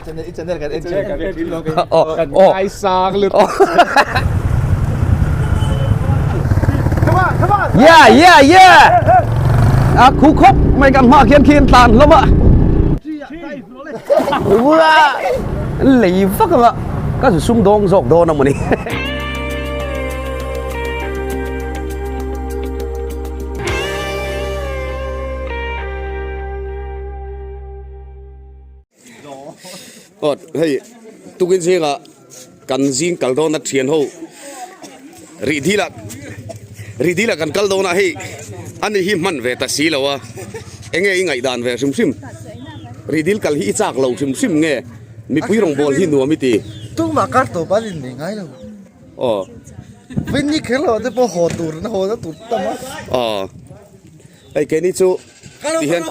I channel kan en thin. Kan ngaisang lutuk. Come on, come on. Yeah, yeah, yeah. A khu khawp mai kan hma khian khi an tlan hlawm a. Ua lei vak anga ka zu sum dawng zawk dawn a mawni. Aw hei tukin zingah kan zing kal dawn a thian ho rih dil ah rih dil ah kan kal dawn a hei ani hi hman ve ta si lo a enge i ngaihdan ve hrim hrim rih dil kal hi i chak lo hrim hrim nge mipui rawngbawl hi nuam i ti. Tumah kar tawp an in nei ngai lo. Aw. Vini kher lo te pawh haw tur na haw na tur tam a. Aw. Hei keini chu ti hian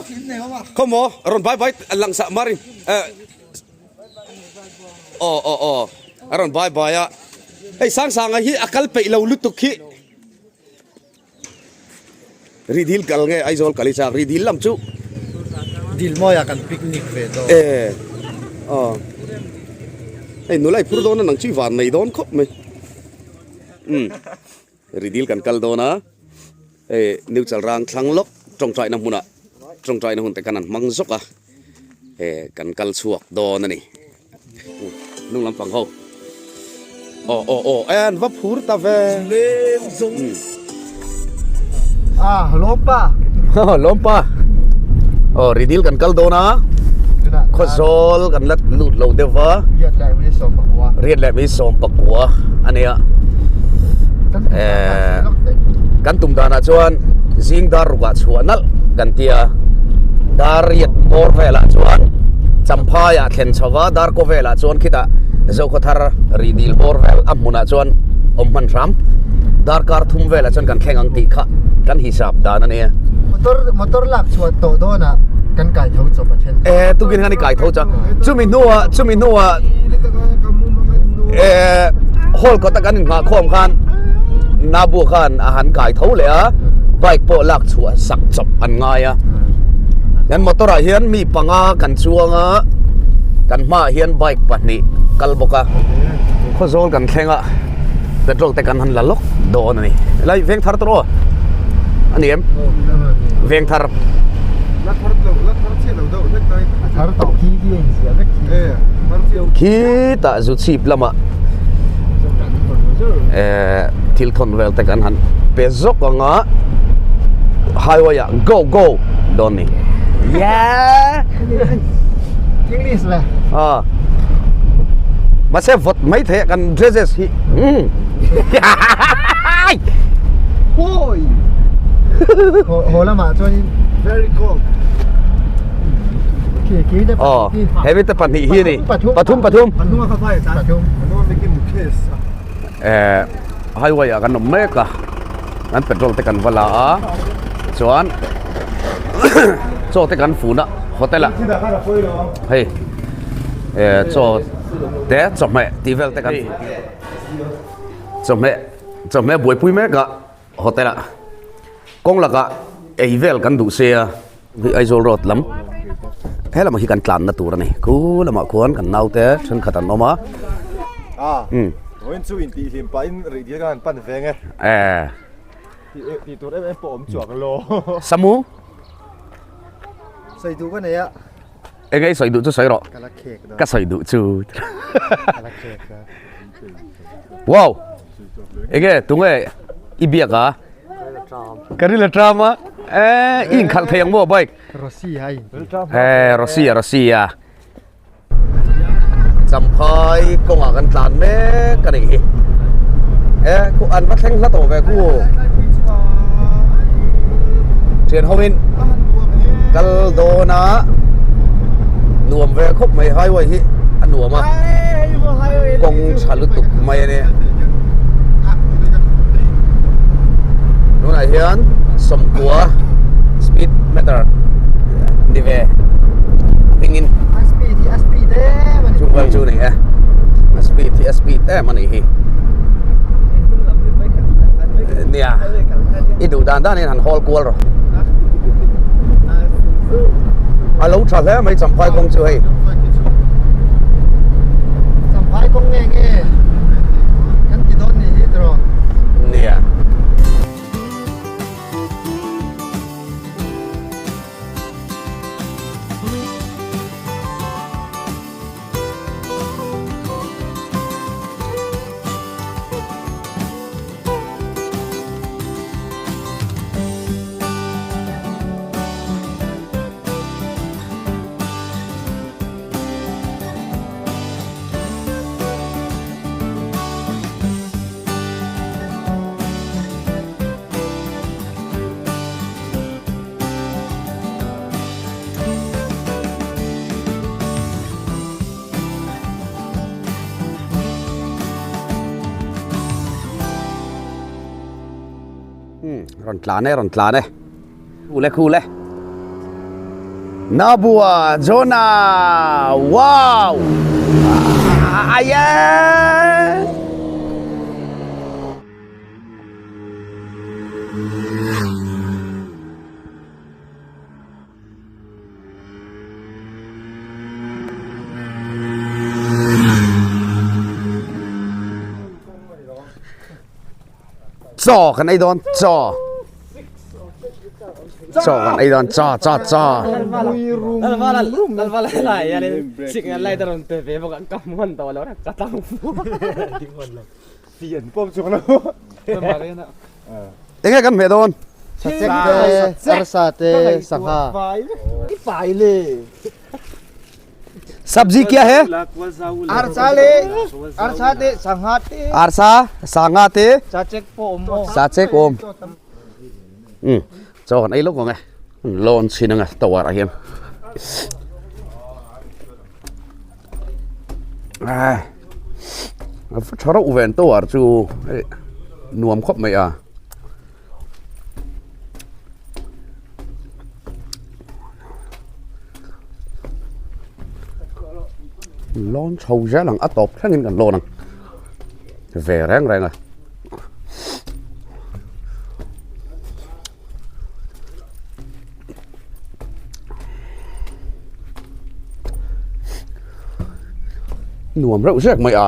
khaw maw rawn bai bai lang sah mar in eh aw aw aw a rawn bai bai a hei sang sanga hi a kal peih lo lutuk hi ridil kal nge Aizawl kal hi chak ridil lam chu dil mawi ah kan picnic ve dawn eh aw hei nula i phur dawn a nang chu i van nei dawn khawp mai um ridil kan kal dawn a. Hei New Chalrang thlang lawk tawngtaina hmunah tawngtaina hun te khan an hmang zawk a, he kan kal chhuak dawn a ni. Hnung lampang ho aw aw aw e an va phur ta ve. Ah lawmpa. Lawmpa. Aw ridil kan kal dawn a. Khawzawl kan la lut lo deuh va. Riat leh mi sawm pakua. Riat leh mi sawm pakua a nia. Eh, kan tum danah chuan zing dar rukah chhuah nalh kan tia. Dar riat bawr velah chuan Champhaiah thlen chho va, dar kaw velah chuan khitah Zokhawthar rihdil bawr vel a hmunah chuan awm hman hram. Darkar thum velah chuan kan thleng ang tih kha kan hisap dan a nia. Motor motor lak chhuah tawh dawnah kan kai tho chawp a then. Eh tukin khan i kai tho cha. Chumi hnuah chumi hnuah eh hall kawta kan inghah khawm khan Nabu khan a han kai tho leh a bike pawh lak chhuah sak chawp an ngai a. Kan motor ah hian mi panga kan chuang a kan hmaah hian bike pahnih kal bawk a. Khawzawl kan thleng a. Petrol te kan han la lawk dawn a ni. Helai veng thar tawh aw a ni em? Veng thar. La thar lo, la thar chiah lo deuh hlek dai. A thar tawh khi khi a inziah vek khi. E, thar chiah. Khitah zu chhip lamah eh thil thawn vel te kan han pe zawk ang a highway ah go go dawn ni. Yeah! English le. Ah. Mahse vawt mai thei a kan dresses hi. Umm. Hoi. Ho lamah chuan very cold. Khi khi te Oh, heavy te pahnih hi ni. Pathum pathum. Pathum a fai ta. Pathum. Pathum a making case. Eh highway ah kan awm mek a. Kan petrol te kan va la a. Chuan chaw te kan fun a hotel ah. Hei eh chaw te chawhmeh tih vel te kan chawhmeh chawhmeh buaipui mek a hotel ah kawng lakah ei vel kan duh sia hei Aizawl road lam he lamah hi kan tlanna tur a ni khu lamah khuan kan naute thenkhat an awm a umm vawiin chu intihhlim pahin rih dil khan an pan veng e eh tih tur em em pawh awm chuang lo Samu sawi duh ka nei a. Enge i sawi duh chu sawi rawh. Ka la khek dawn. Ka sawi duh chu. Ka la khek dawn. Wow! Enge tunge i biak a? Ka ril a tram a. Eh, i inkhalh thei ang maw bike? Rossi a in. Eh, Rossi a Rossi a. Champhai kawngah kan tlan mek a nih hi. Eh, khu an va thleng hla tawh ve khu. Thian ho in kal dawn a nuam ve khawp mai highway hi a nuam a kawng tha lutuk mai a nia tunah hian sawmkua speed meter ni ve a hmingin chu chu ni e a speed hi a speed em a nih hi nia i duh dan dan in han hawl kual rawh a lo tha hle mai champhai kawng chu hei. Rawn tlan e, rawn tlan e. Khu le khu le. Nabua Jonah! Wow! Aye! Chaw kan ei dawn chaw chaw kan ei dawn chaw chaw chaw Enge kan hmeh dawn? Sachek te, arsa te, sangha. Sabzi kya hai? Arsa le, arsa te, sangha te. Arsa, sangha te. Sachek pawh awm aw. Sachek awm. Um, chaw kan ei lawk ang e. Lawn chhin anga tower ah hian. Ai. A va tha reuh ven tower chu hei nuam khawp mai a. Lawn chho zel ang a tawp thlengin kan lawn ang ve reng reng a. Nuam reuh zek mai a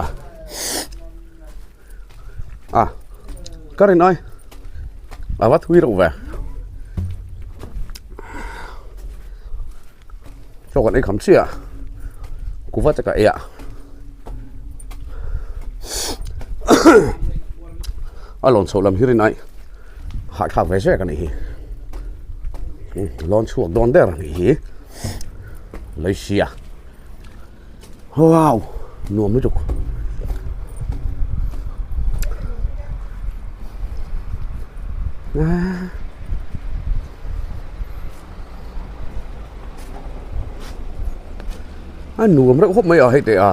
a ka rin ai a va thui reuh ve chaw kan ei kham chiah kuva te ka ei a a lawn chhoh lam hi rin ai hahthlak ve zek a nih hi lawn chhuak dawn der a nih hi Malaysia wow nuam lutuk a nuam reuh khawp mai a hei teh a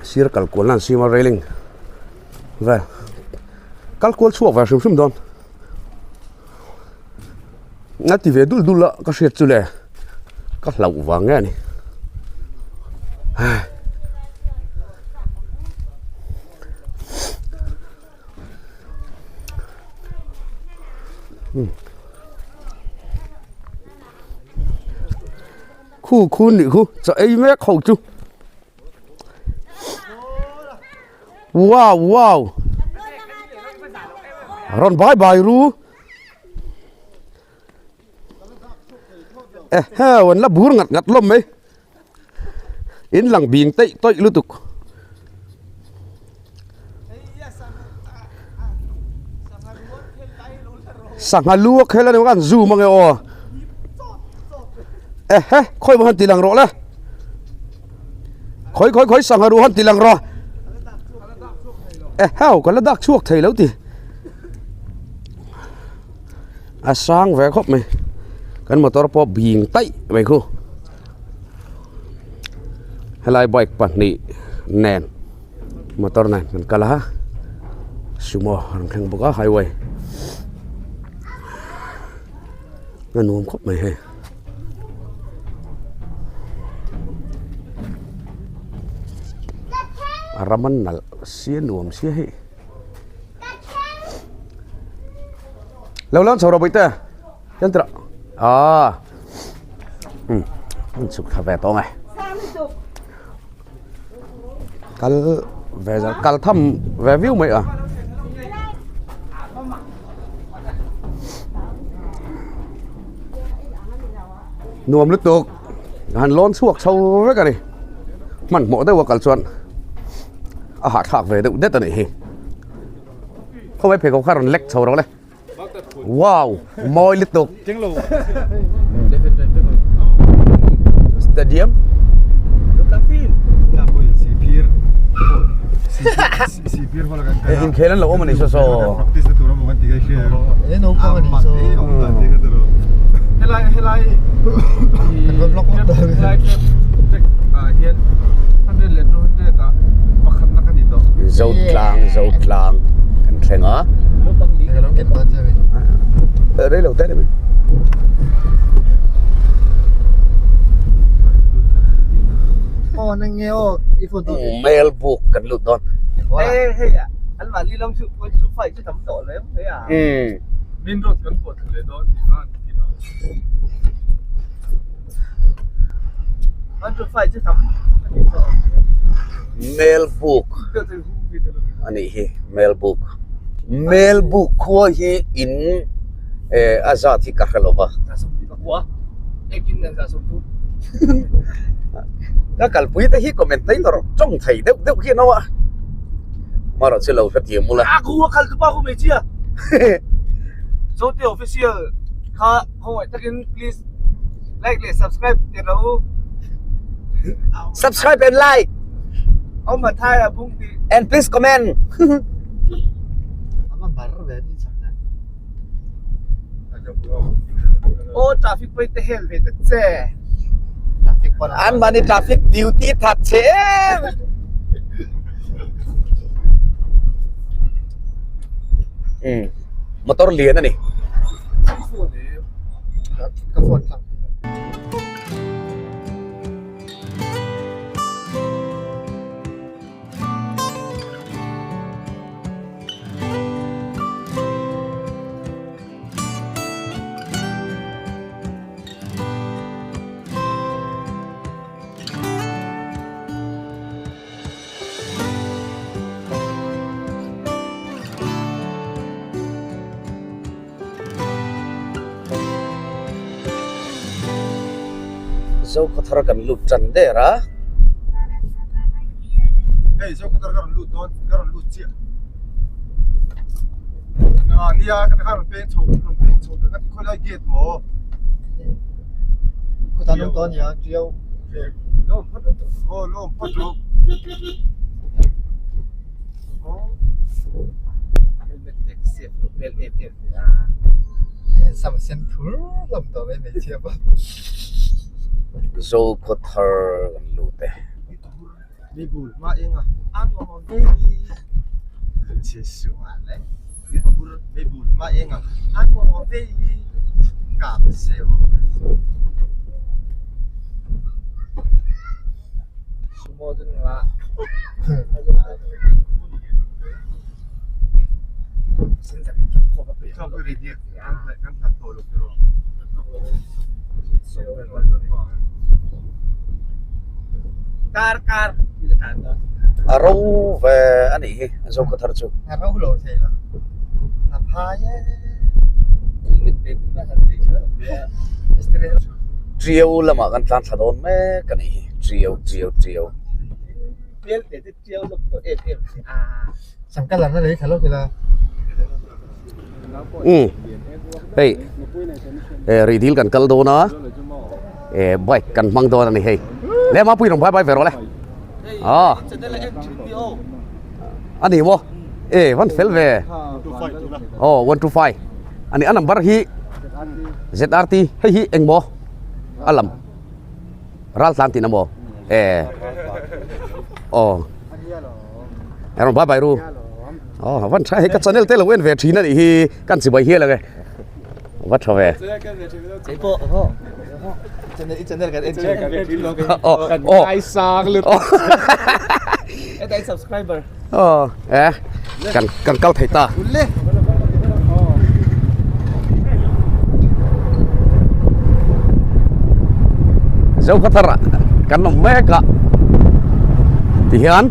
sir kal kual nan sima railing vel kal kual chhuak ve hrim hrim dawn a ti ve dul dul a ka hriat chu le ka hlauh vang nge a ni Khu khu nih khu chaw ei mek ho chu wow wow rawn bai bai ru eheu an la bur ngat ngat hlawm mai in lang bing teih tawih lutuk. Sangha lu a khel a ni an zoom ange aw ehe khawi maw han ti lang rawh le khawi khawi khawi sangha ru han ti lang rawh eheu ka la dak chhuak thei lo ti a sang ve khawp mai kan motor pawh bing taih mai khu. Helai bike pahnih nen motor nen kan kal a sumo a rawn thleng bawk a highway a nuam khawp mai hei a ram a nalh sia nuam sia hei lo lang chho rawh bawihte. Chuan tira ah um an chhuk thla ve tawng e kal ve zar kal tham ve viau mai a nuam lutuk han lawn chhuak chho vek a ni hmanhmawh deuh a kal chuan a hahthlak ve deuh det a nih hi khawngaih pheikhawk kha rawn lek chho rawh le. Wow, mawi lutuk. Stadium. Inkhel an lo awm a ni saw saw. Helai helai helai hian 100 leh 200 ah pakhatna ka ni tawh. Zotlang Zotlang kan thleng a. Rei lo te ni mai. Aw nang nge aw i phone tu. Melbuk kan lut dawn. Hei hei an mahni lam chu pawn chu fight chu tam tawh lo em mai a. Main road kan pawh thla leh dawn tih khan ti lo. An chu fight chu tam a ni tawh. Melbuk a nih hi Melbuk. Melbuk khua hi in eh a zat hi ka hre lo va. Ka kalpui te hi comment na in rawh tawng thei deuh deuh hi an awm a. Marawh chu lo hrethiam ula. A khu a khal tupa khu hmeichhia. Zote official kha khawngaih takin please like leh subscribe ti rawh u. Subscribe and like. Awm a thai a bung tih. And please comment. Ama bar ve ni chak na. Aw traffic pawh te hel ve ta che. Traffic pawn An mahni traffic duty that che em. Um motor lian a ni. Ka phone tlang. Zokhawthar kan lut tan der a. Hei Zokhawthar ka rawn lut dawn ka rawn lut chiah. A nia ka rawn peng chho rawn peng chho ka ti khawlai gate maw. Kutah an awm tawh a nia Tiau. Lawm phawt aw lawm phawt rawh. Sam sen thur lam tawh mai hmeichhia pawh. Zokhawthar kan lut e. A ro ve a nih hi Zokhawthar chu. A ro lo thei lo. A phai e. Tiau lamah kan tlan thla dawn mek a nih hi. Tiau tiau tiau. Sangka lam na lei thla lo tila. Um hei eh rih dil kan kal dawn a eh bike kan hmang dawn a ni hei le mapui rawn bye bye ve rawh le ah a ni maw eh van fel ve aw 125 a ni a number hi ZRT hei hi eng maw a lam. Ral tlang tihna maw? Eh. Aw. Erawh bye bye ru. Aw, van tha hei ka channel te lo en ve thin a nih hi kan chibai hial ang e. Va tha ve. Aw, aw. Aw, eh. Kan kan kal thei ta. Zokhawthar ah kan awm mek a tihian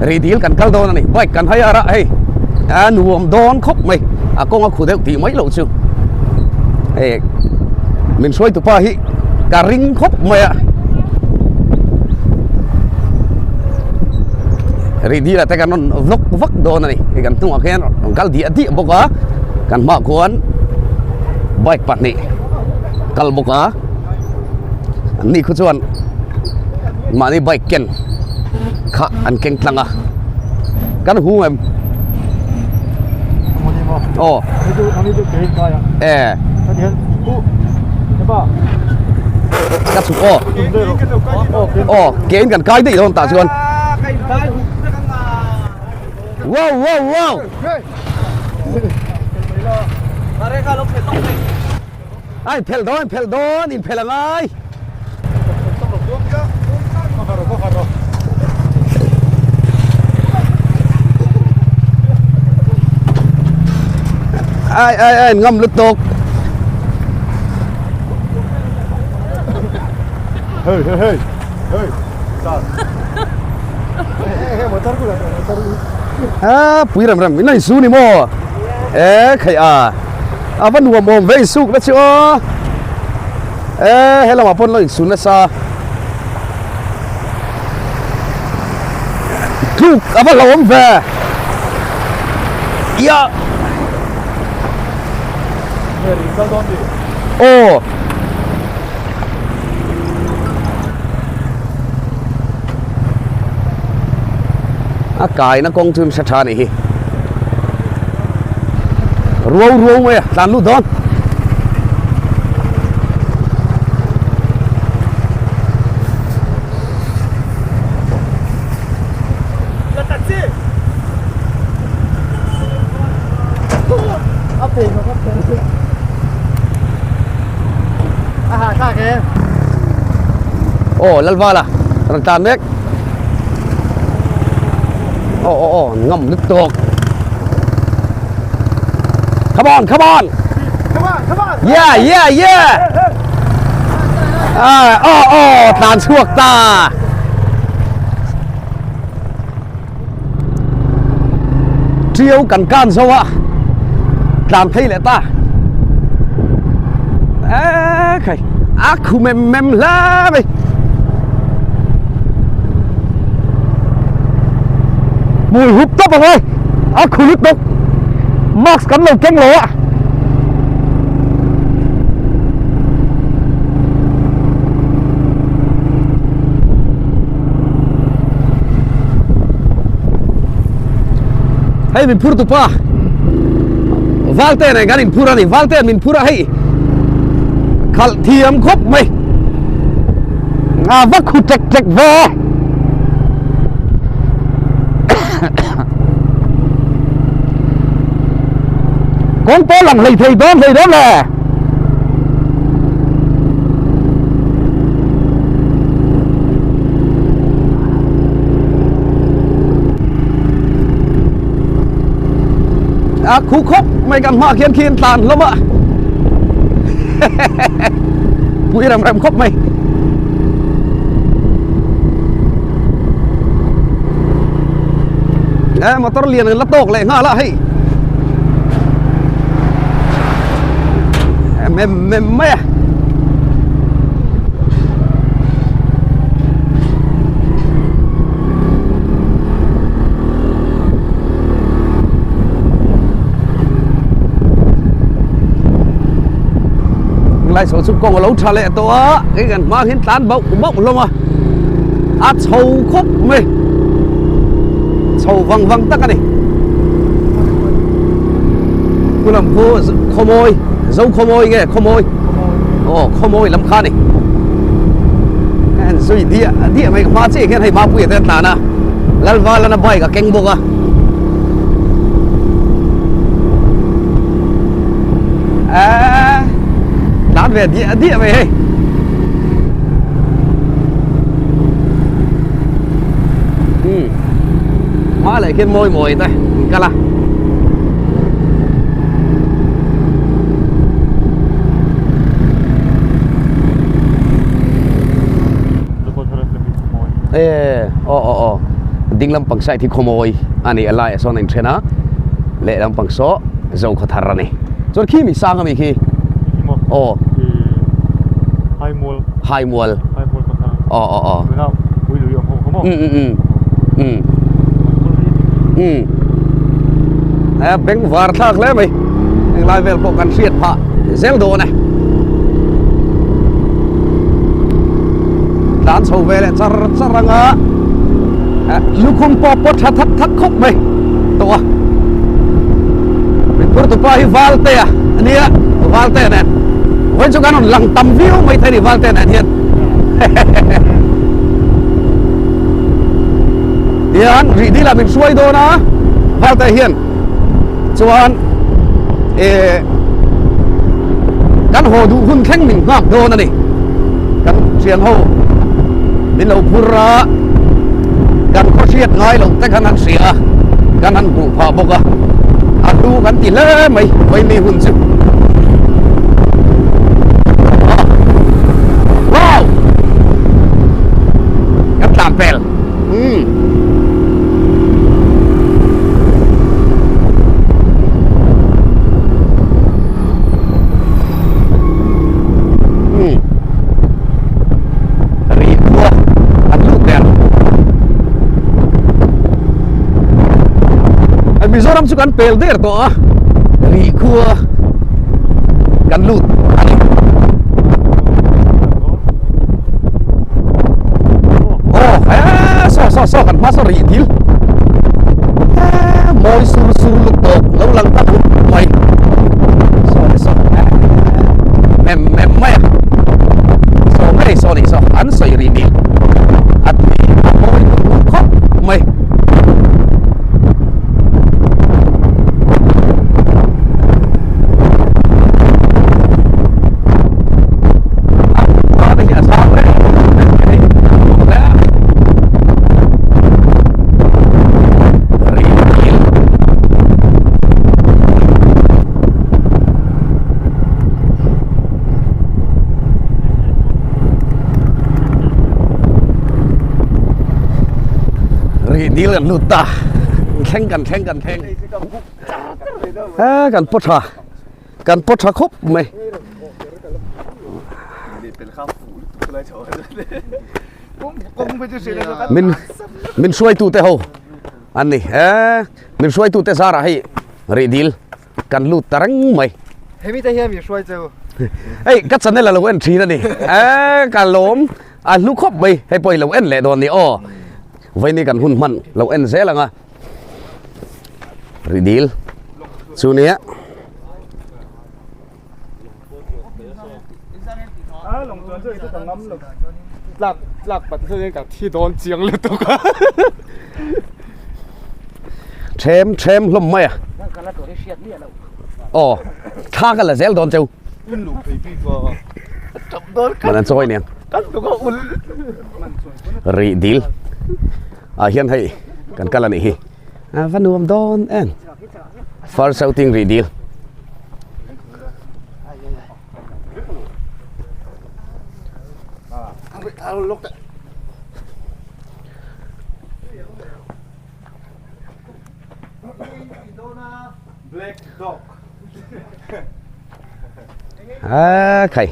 rih dil kan kal dawn a ni bike kan hai ar a hei a nuam dawn khawp mai a kawng a khu deuh tih mai loh chu hei min hruai tupa hi ka ring khawp mai a rih dil ah te kan rawn vlog vak dawn a ni hei kan hnungah khian rawn kal diah diah bawk a kan hmaah khuan bike pahnih kal bawk a an ni khu chuan mahni bike ken kha an keng tlang a kan hung em aw e ka chhuk aw aw ke in kan kai daih dawn tah chuan wow wow wow. A inphelh dawn, inphelh dawn, inphelh a ngai. Ai ai ai ngam lutuk. Hey hey hey. Hey. Sir. Hey hey motor ku motor ku. Ha pui rem rem in la insu ni maw? E khaih a. A va nuam awm ve insuk na chu aw. E he lamah pawn lo insu nasa. Tluk a va hlauhawm ve. Ia. Aw. A kaina kawng chu hre tha anih hi. Ruau ruau mai a tlan lut dawn. Aw Lalvala rawn tlan mek aw aw aw ngam lut tawk come on come on yeah yeah yeah ah aw aw tlan chhuak ta. Ṭiau kan kan zo a, tlan phei leh ta. Ê khai, a khu mem mem hle mai. Mùi húp tawp ang oi, a khu lutuk. Mask kan lo keng lo a. Hei min phur tupa Valte nen kan inphur a ni Valte min phur a hei khalh thiam khawp mai a va khu tek tek ve kawng pawh lang hlei thei dawn hlei dawn le. A khu khawp mai kan hma khian khi an tlan hlawm a pui rem rem khawp mai. E motor lian an la tawk leh nghal a hei. Mem mem mai a. Lai chho chu kawng a lo tha leh tawh a hei kan hma hian tlan bauh bauh hlawm a a chho khawp mai chho vang vang tak a ni khu lam khu khawmawi zo khawmawi nge khawmawi aw khawmawi lam kha a ni en zui diah diah mai hma chiah hian hei mapuia te a tlan a Lalvalana bike a keng bawk a. Eee tlan ve diah diah mai hei. Hmm. Hma leh khian mawi mawi te an kal a. Eee aw aw aw ding lampang side hi khawmawi a ni a laiah sawn a inthen a lehlam pang saw zo khaw thar a ni chuan khi mi sang ami khi aw haimual aw aw aw um um um um um e beng var thlak hle mai englai vel pawh kan hriat phah zel dawn e tlan chho ve leh char char anga lukhum pawh pawt tha thak thak khawp mai tawh a min phur tupa hi Valte a ania Valte nen vawiin chu kan rawn lang tam viau mai thei a ni Valte nen hian tihian rih dil ah min hruai dawn a Valte hian chuan eh. Kan haw duh hun thleng min nghak dawn a ni. Kan thian ho min lo phur a, kan khaw hriat ngai loh te khan han hria a, kan han hmuh phah bawk a, a hlu kan ti hle mai vaimi hun chu. Wow! Kan tlan pel. Umm. Umm. Ri khua an lut der. Mizoram chu kan pel der tawh a. Ri khua kan lut a ni. Aw he saw saw saw kan hma saw rih dil he mawi sur sur lut tawp lo lang ta thut mai saw le saw mem mem mai a saw ngei saw nih saw an sawi rih dil a tui a mawi lut lut khawp mai. Rih dil kan lut ta thleng kan thleng kan thleng kan paw tha. Kan paw tha khawp mai. Min min hruaitu te ho an ni e min hruaitu te zarah hei rih dil kan lut ta reng mai. Hemi te hian min hruai cheu. Hei ka channel a lo en thin a ni e ka lawm a hlu khawp mai hei pawh i lo en leh dawn ni aw vawiin kan hun hman lo en zel ang a. Rih dil chu nia. Tlak tlak pat hian ka thi dawn chiang lutuk a. Them them hlawm mai a. Aw thla ka la zel dawn cheu. Man an chawi nen. Rih dil. Ah hian hei kan kal a nih hi a va nuam dawn em first outing rih dil Black dog. A khai.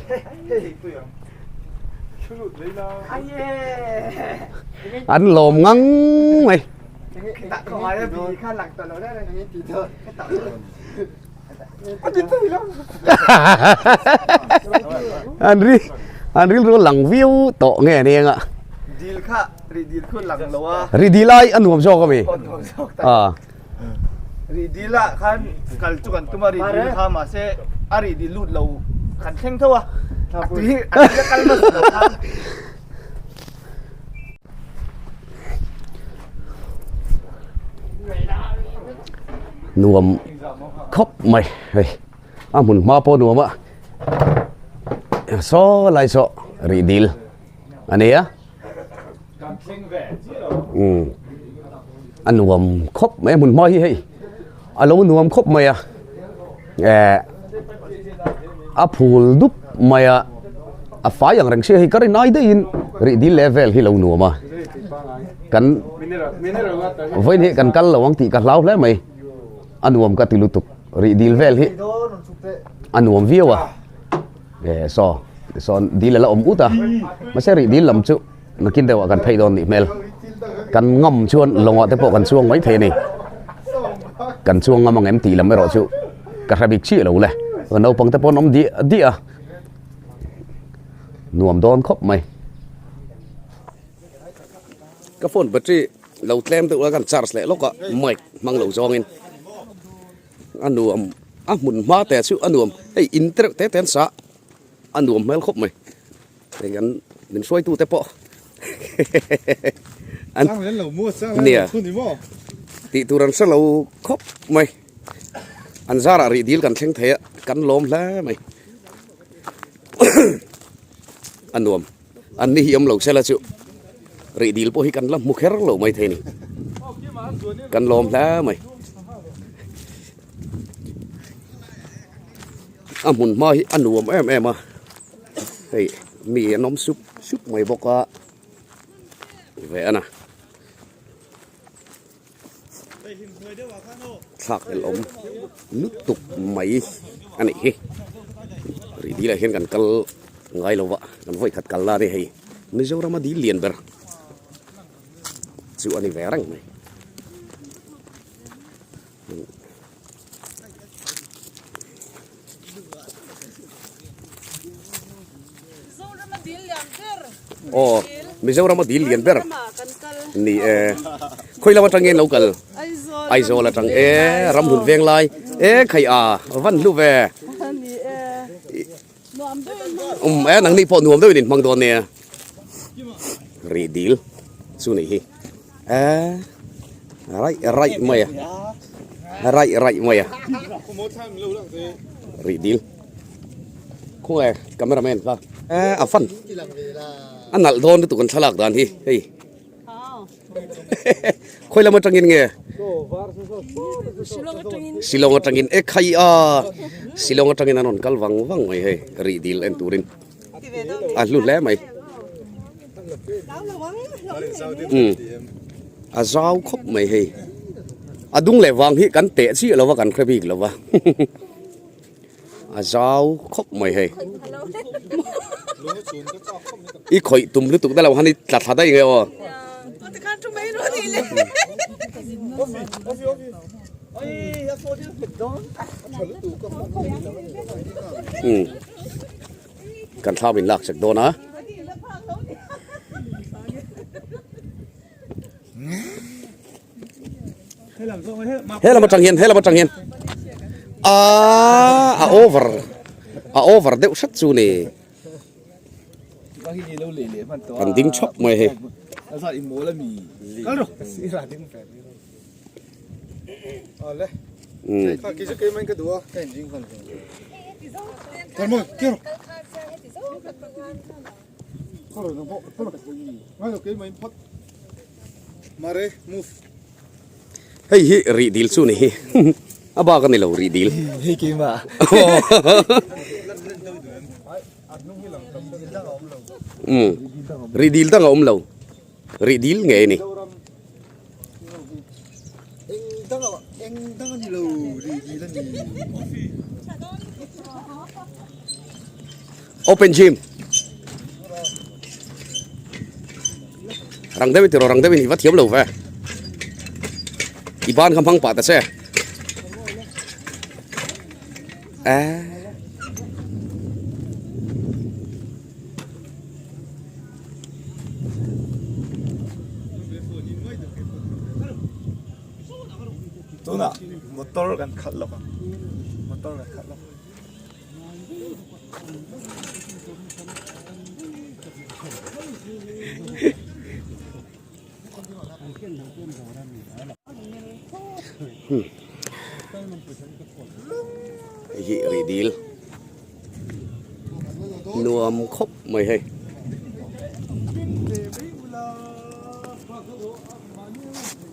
An lawm ngang mai. An ri an rilru lang viau tawh nge nia nga. Dil kha ri dil khu lang lo a. Ri dil ai a nuam zawk ami. A. Rih dil ah khan kal chu kan tum a, rih dil kha mahse a rih dil lut lo kan thleng tho a, a tui a tui a kal hmasa lo khan. Nuam khawp mai hei a hmun hma pawh nuam a saw lai saw rih dil a ni a. Umm a nuam khawp mai a hmun hma hi hei a lo nuam khawp mai a eh a phul dup mai a a fai ang reng sia hei ka rin ai daihin rih dil leh vel hi lo nuam a kan vawiin hi kan kal lo ang tih ka hlau hle mai a nuam ka ti lutuk rih dil vel hi a nuam viau a. Eh saw saw dil a la awm ut a mahse rih dil lam chu nakin deuh ah kan phei dawn nih hmel kan ngam chuan lawngah te pawh kan chuang mai thei a ni kan chuang ngam ang em tih lam erawh chu ka hre bik chiah lo le naupang te pawh an awm diah diah a nuam dawn khawp mai ka phone battery lo tlem deuh a kan charge leh lawk a mic hmang lo zawngin. A nuam a hmun hma te chu a nuam hei in te reuh te te an sa a nuam hmel khawp mai hei an min hruaitu te pawh an nia tih tur an hre lo khawp mai an zarah rih dil kan thleng thei a kan lawm hle mai. A nuam. An ni hi awm lo sela chu rih dil pawh hi kan la hmu kher lo mai thei a ni. Kan lawm hle mai. A hmun hma hi a nuam em em a. Hei mi an awm sup sup mai bawk a. Ve a na. Thlak el awm lutuk mai a nih hi. Rih dil ah hian kan kal ngai lo va, kan vawi khat kal la a ni hei. Mizoram a dil lian ber chu a ni ve reng mai. Aw Mizoram a dil lian ber ni e khawi lam atang nge an lo kal Aizawl atang e ramhlun veng lai e khai a van hlu ve um e nangni pawh nuam deuhin in hmang dawn nia rih dil chu nih hi e raih raih mai a raih raih mai a rih dil khawnge cameraman kha e a fan a nalh dawn lutuk an thlalak dan hi hei Khawi lam atangin nge? Shillong atangin e khai a Shillong atangin an rawn kal vang vang mai hei rih dil en turin a hlu hle mai um a zau khawp mai hei a dung leh vang hi kan teh chiah lo va kan hre bik lo va. A zau khawp mai hei. I khawih tum lutuk na lo han i tla thla daih nge aw. Um kan thlam in lak chak dawn a. He lam atang hian he lam atang hian aaa a over a over deuh hret chu ni an ding chhawp mai hei Hei hi rih dil chu ni hi a bak a ni lo rih dil. Hei keimah. Um rih dil dang a awm lo rih dil ngei a ni. Open gym. Rang deuhin tiraw rang deuhin i va thiam lo ve. I ban kha hmang pah ta che. Eh. Tuna motor kan khalh lawk ang. Motor kan khalh lawk. Hei hi rih dil nuam khawp mai hei.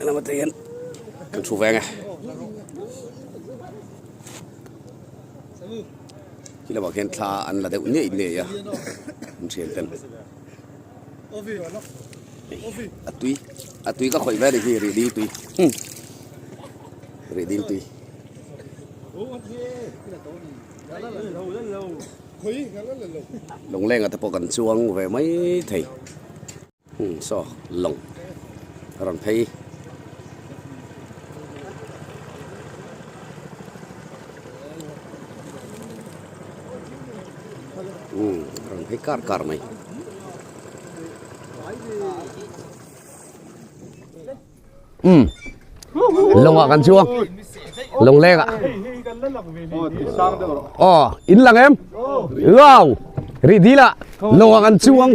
Lama te hian kan thu veng e. Khi lamah khian thla an la deuh ngei ngei a an thian ten a tui a tui ka khawih ve a ni hi rih dil tui rih dil tui. Lawnglenga te pawh kan chuang ve mai thei. Saw lawng a rawn phei. A rawn phei kar kar mai. Lawngah kan chuang. Lawng lengah. Aw, in lang em? Wow! Rih dil ah lawngah kan chuang.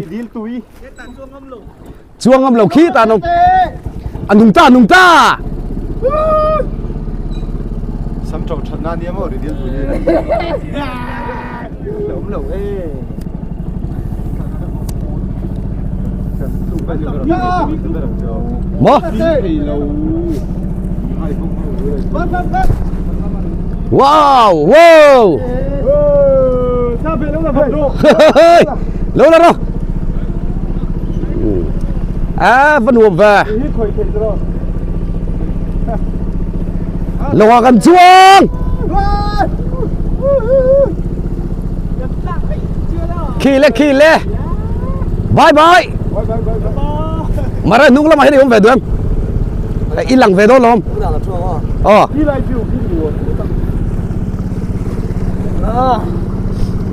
Chuang ngam lo khi ta nong. A nung ta, nung ta. Sam tro that na nia mo rih dil tui. Lo lo e. Maw? Wow! Wow! Lo la ro. À, vẫn nuam về. Lo kan chuang. Khi le khi le. Bye bye. Mara nung lamah hian i awm ve duh em? I lang ve dawn lo awm. Aw.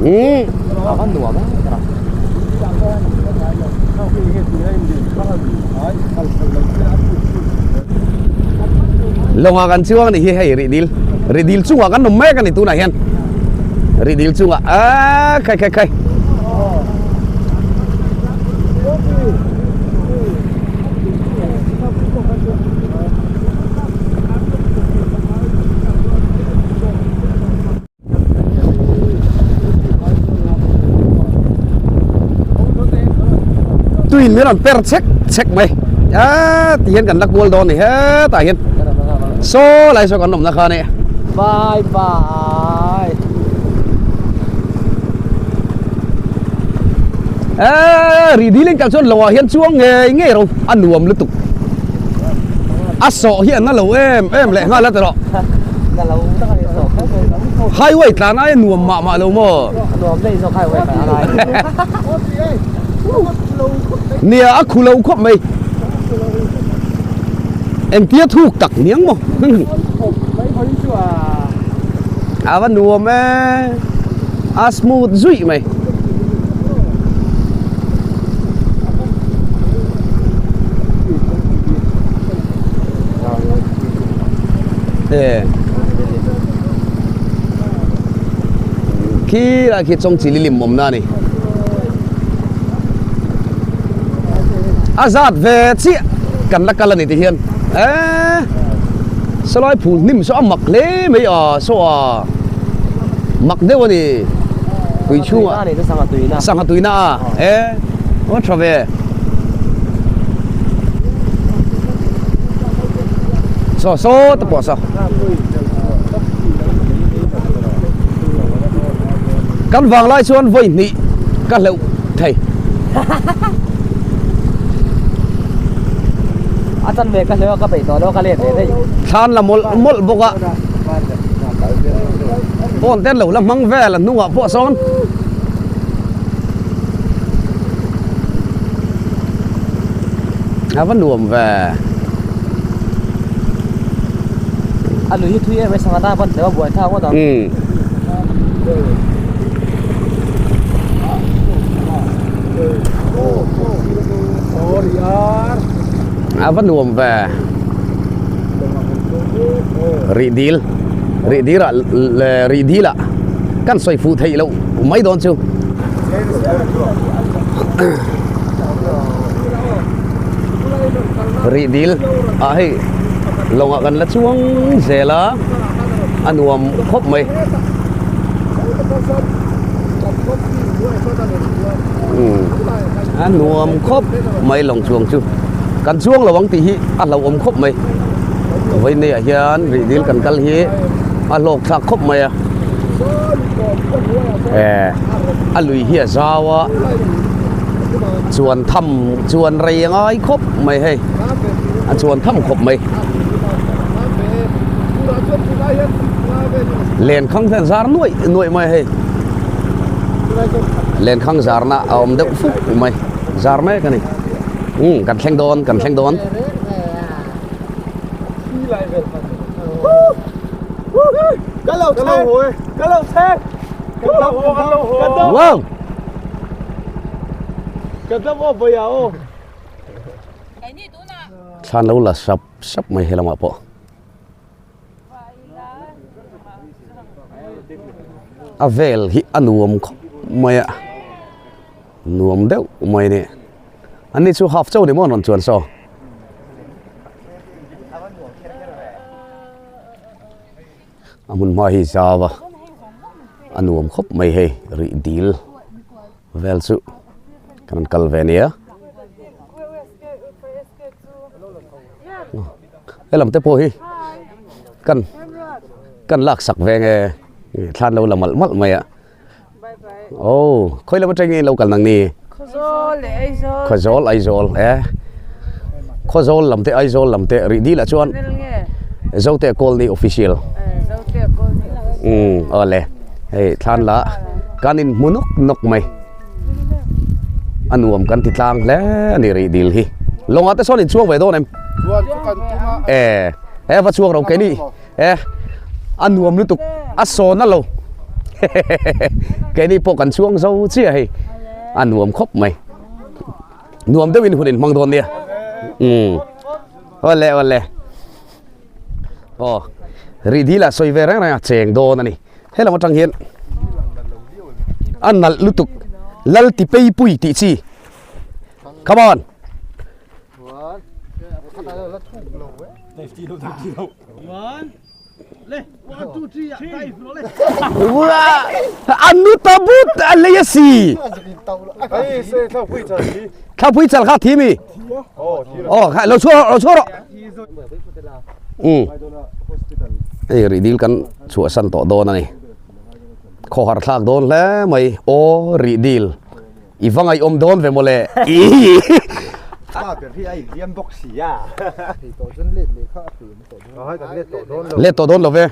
Hmm. Lawngah kan chuang a nih hi hei rih dil rih dil chungah kan awm mek a ni tunah hian rih dil chungah aaa khai khai khai. Tuin min rawn per chek chek mai a ti hian kan la kual dawn a ni hetah hian saw lai saw kan awmna kha a ni. Bye bye. Eee ri dil in kal chuan lo ah hian chuang ngei ngei ro a nuam lutuk a sawh hi an na lo em em leh nghal a ti rawh highway tlan ai a nuam mah mah lo maw nia a khu lo khawp mai engtia thuk tak niang maw a va nuam e a smooth zuih mai e khi lai khi chawng chi lilim awmna a ni a zat ve chiah kan la kal a ni ti hian eee sawlai phul hnim saw a mak hle mai a saw a mak deuh a ni tui chhungah sangha tuina a e aw tha ve saw saw te pawh saw kan vang lai chuan vawi hnih ka hleuh thei. A chan ve ka hleuh a ka peih tawh lo ka let ve daih. Thlan la mawlh mawlh bawk a. Phone te an lo la hmang vel a hnungah pawh sawn. A va nuam ve. A lui hi thui em mai sangha tan pawn tlem a buai thlak ngawt ang. A va nuam ve rih dil rih dil ah rih dil ah kan sawi fuh theih loh mai dawn chu rih dil ah hei lawngah kan la chuang zel a a nuam khawp mai. A nuam khawp mai lawng chuang chu kan chuang lo ang tih hi a hlauhawm khawp mai vawiin ah hian rih dil kan kal hi a hlawk thlak khawp mai a eh a lui hi a zau a chuan tham chuan rei a ngai khawp mai hei a chuan tham khawp mai. Lenkhang hian zar nuaih nuaih mai hei lenkhang zarna a awm deuh fuk mai zar mek a ni umm kan thleng dawn kan thleng dawn wow thlan lo la sap sap mai helamah pawh. A vel hi a nuam khawp mai a nuam deuh mai a ni an ni chu half chauh ni maw an rawn chuan saw a hmun hma hi zau a a nuam khawp mai hei rih dil vel chu kan rawn kal ve nia. Helam te pawh hi kan kan lak sak ve nge thlan lo la malh malh mai a aw khawi lam atangin in lo kal nang ni Khawzawl Aizawl e Khawzawl lam te Aizawl lam te rih dil ah chuan Zote Colony official umm awle hei thlan la kan in hmu nawk nawk mai. A nuam kan ti tlang hle a ni rih dil hi. Lawngah te sawn in chuang ve dawn em? Chuan chu kan tum a. E, e va chuang ro keini. E, a nuam lutuk a sawn a lo. Keini pawh kan chuang zo chiah hei. A nuam khawp mai. Nuam deuhin hun in hmang dawn nia. Um. Awle awle. Aw, rih dil ah sawi ve reng reng a cheng dawn a ni. Helam atang hian a nalh lutuk lal ti pei pui tih chi come on anu ta but a lei a si thlapui chal kha thi mi oh lo chhuah lo chhuah rawh um hei rih dil kan chhuahsan tawh dawn a ni khawhar thlak dawn hle mai aw rih dil i va ngaihawm dawn ve mawle let tawh dawn lo ve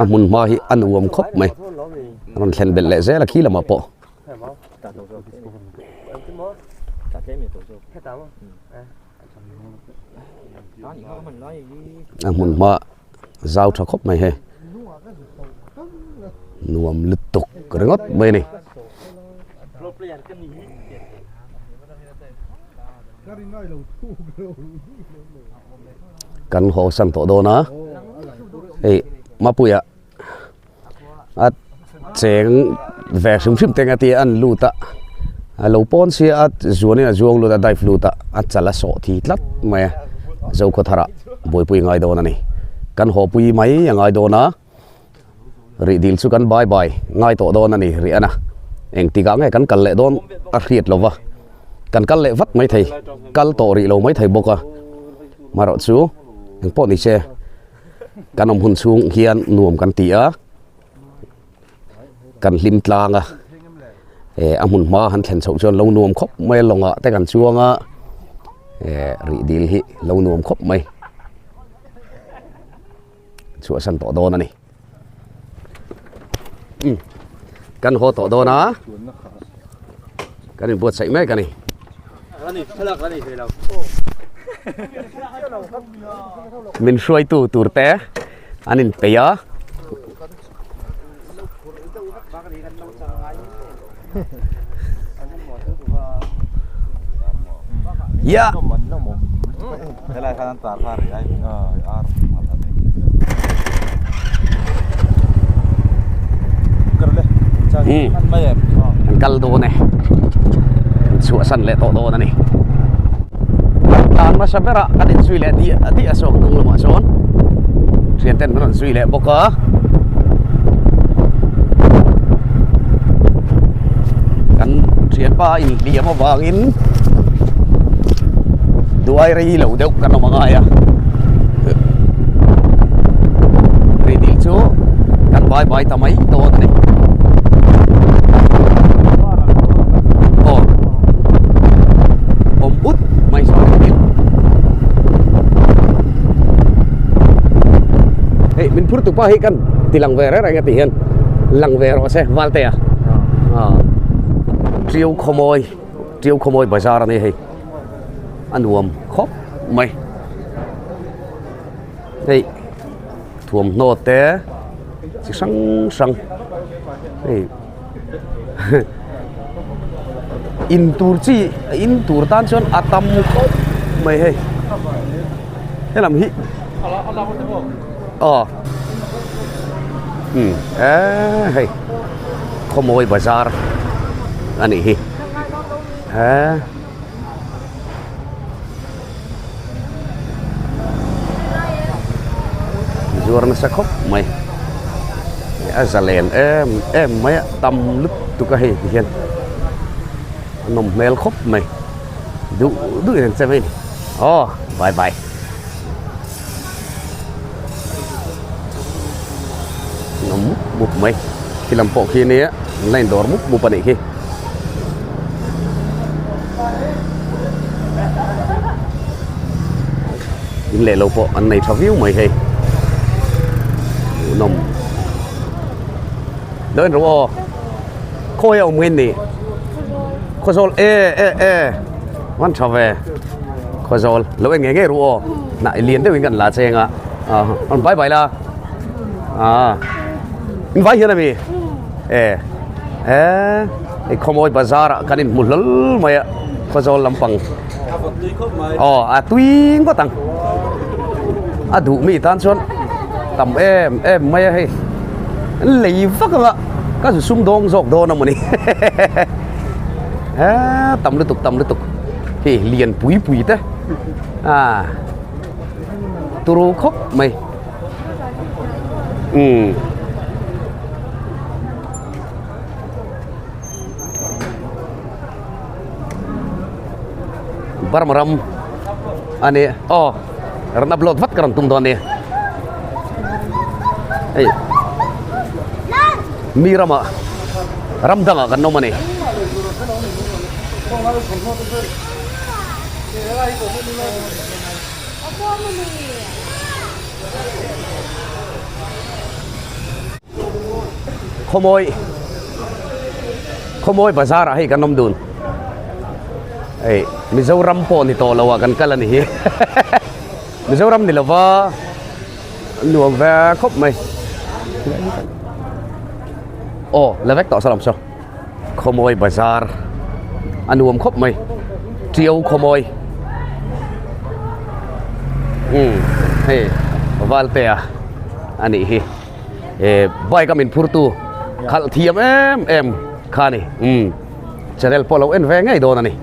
a hmun hma hi a nuam khawp mai a rawn thlen belh leh zel a khi lamah pawh. A hmun hma zau tha khawp mai hei nuam lutuk ringawt mai a ni. Kan haw san tawh dawn a hei Mapuia a cheng ve hrim hrim te nga tia an lut a a lo pawn sia a zuanin a zuang lut a dive lut a a chal a sawh thi tlat mai a Zokhawthar ah buaipui ngai dawn a ni kan haw pui mai a ngai dawn a rih dil chu kan bye bye ngai tawh dawn a ni rih a na engtik ah nge kan kal leh dawn a hriat lo va kan kal leh vat maithei kal tawh rih lo maithei bawk a marawh chu engpawh ni se. Kan awm hun chhung hian nuam kan ti a, kan hlim tlang a, eh a hmun hma han thlen chhoh chuan lo nuam khawp mai a lawngah te kan chuang a, eh rih dil hi lo nuam khawp mai chhuahsan tawh dawn a ni. Umm kan haw tawh dawn a, kan inbuatsaih mek a ni. Min hruaitu tur te an inpeih a. Ya. An kal dawn e. An chhuahsan leh tawh dawn a ni. Tlan hmasa berah kan inzui leh diah diah sawn hnung lamah sawn thian ten an rawn zui leh bawk a. Kan thianpa a inhliam avangin duai rei lo deuh kan awm a ngai a. Rih chu kan bai bai ta mai dawn a ni. Aw awm ut mai sawn engtin hei min phur tupa hi kan ti lang ve reng reng a ti hian lang ve rawh se Valtea ah Tiau Khawmawi Tiau Khawmawi bazar a ni hei a nuam khawp mai hei thuamhnaw te chi hrang hrang hei in tur chi in tur tan chuan a tam khawp mai hei helam hi aw um eee hei khawmawi bazar a nih hi eee. Zuar nasa khawp mai a zalen em em mai a tam lutuk a hei ti hian A nawm hmel khawp mai. Duh duh in an che mai a ni. Aw bye bye. Nawm mup mup mai. Khi lam pawh khi nia an la indawr mup mup a nih khi. In leh lo pawh an nei tha viau mai hei. Hmuhnawm. Lo en rawh aw. Khawi a awm nge ni? Khawzawl e e e van tha ve. Khawzawl lo en nge nge ru aw. Hnah lian deuhin kan la cheng a. Ah rawn bai bai la. Ah in vai hian ami? E e hei khawmawi bazar ah kan inhmu hlawl mai a Khawzawl lampang. Aw a tui ngawt ang. A duh mi tan chuan tam em em mai a hei. An lei vak anga ka zu sum dawng zawk dawn a mawni. He tam lutuk tam lutuk hi lian pui pui te a turu khawp mai. Umm. Burma ram a ni aw rawn upload vat ka rawn tum dawn a ni hei mi ramah ram dangah kan awm a ni. Khawmawi Khawmawi bazar ah hei kan awm dun hei Mizoram pawh ni tawh lo ah kan kal a ni hi Mizoram ni lova nuam ve khawp mai aw la vek tawh salam saw Khawmawi bazar a nuam khawp mai Tiau Khawmawi umm hei Valtea a nih hi. Eh bike a min phur tu khalh thiam em em kha a ni umm channel pawh lo en ve ngei dawn a ni.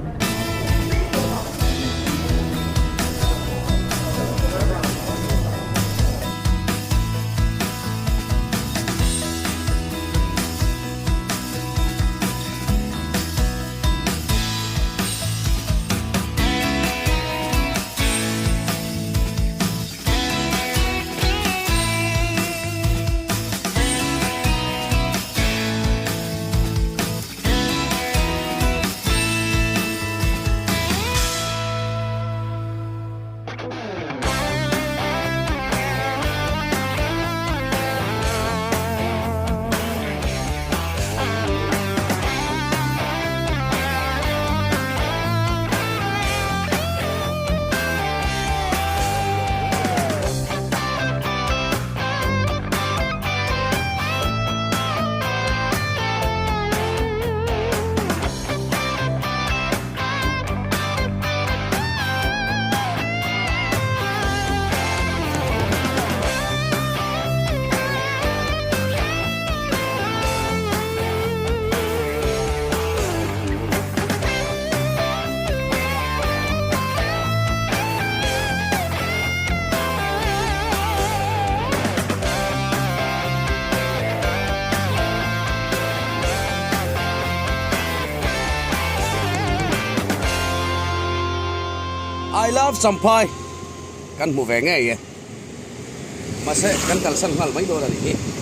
I love Champhai kan hmu ve ngei e mahse kan kalsan nghal mai dawn a nih hi.